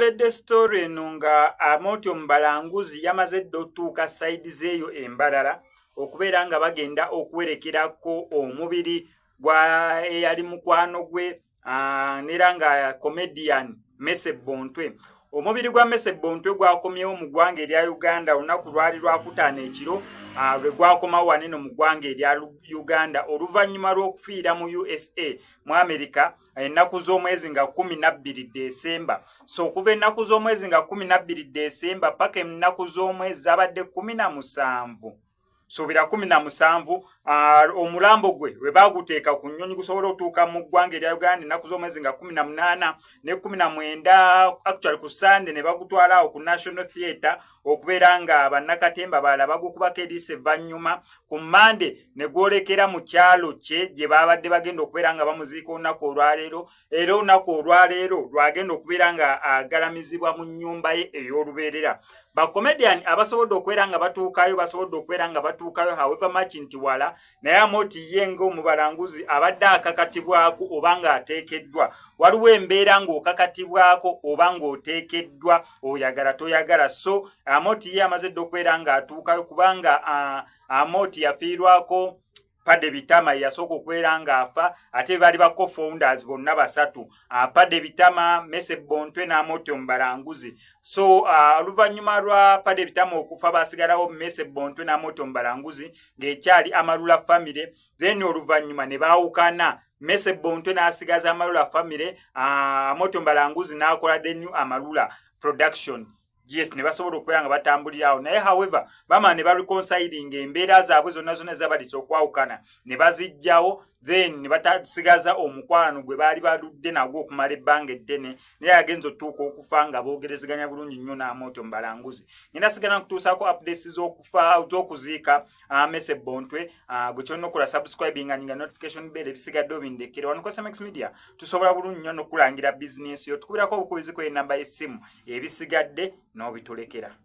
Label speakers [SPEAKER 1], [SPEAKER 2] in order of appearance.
[SPEAKER 1] Nkukoledde story eno nga Amooti Omubalanguzi yamaze dda otuuka side z'eyo embalala okubeera nga bagenda okuwerekerako omubiri gwa eyali mukwano gwe, nera nga comedian Mese Bontwe. Omubiri gwa Mese Bontwe gwakomyewo mu ggwanga erya Uganda olunaku lwali lwakutaano ekiro, lwe gwakomawo waneno mu ggwanga erya Uganda oluvannyuma lw'okufiira mu USA, mu America, ennaku z'omwezi nga 12 Desemba. So okuva ennaku z'omwezi nga 12 Desemba paka ennaku z'omwezi zabadde 17, suubira 17, omulambo gwe we baguteeka ku nnyonyi gusobola okutuuka mu ggwanga erya Uganda ennaku z'omwezi nga 18 ne 19, actually ku Sande, ne bagutwala awo ku National Theatre okubeera nga bannakatemba balala bagukubako eriiso. Evvannyuma ku Mande ne gwolekera mu kyalo kye gye babadde bagenda okubeera nga bamuziika olunaku olwaleero, era olunaku olwaleero lwagenda okubeera nga agalamizibwa mu nnyumba ye ey'olubeerera. Bacomedian abasobodde okubeera nga batuukayo basobodde okubeera nga batuukayo, however much nti wala, naye Amooti ye ng'omubalanguzi abadde akakatibwako oba ng'ateekeddwa. Waliwo embeera ng'okakatibwako oba ng'oteekeddwa, oyagala toyagala. So Amooti ye amaze dde okubeera ng'atuukayo, kubanga Amooti yafiirwako Pade Bitama, yasooka okubeera ng'afa, ate baali ba co-founders bonna basatu, Pade Bitama, Mese Bontwe n'Amooti Omubalanguzi. So oluvannyuma lwa Pade Bitama okufa, basigalawo Mese Bontwe n'Amooti Omubalanguzi ng'ekyali Amalula Family. Then oluvannyuma ne baawukana, Mese Bontwe n'asigaza Amalula Family, Amooti Omubalanguzi n'akola the new Amalula Production. Yes, ne basobola okubeera nga batambulira awo, naye however bamala ne bareconciling embeera zaabwe zonna zonna ezabaleetera okwawukana ne bazijjawo, then ne batasigaza omukwano gwe baali baludde nagwo okumala ebbanga eddene. Naye agenza otuuka okufa nga boogerezeganya bulungi nnyo n'Amooti Omubalanguzi. Ngenda sigala nkutuusaako updates z'okufa, z'okuziika Mese Bontwe. Gwe kyolina okukola, subscribing nga notification bell, ebisigadde obindekere. Wano ku SMX Media tusobola bulungi nnyo n'okulangira bizinesi yo. Tukubirako obukubizi ku enamba y'essimu, ebisigadde n'obitulekera.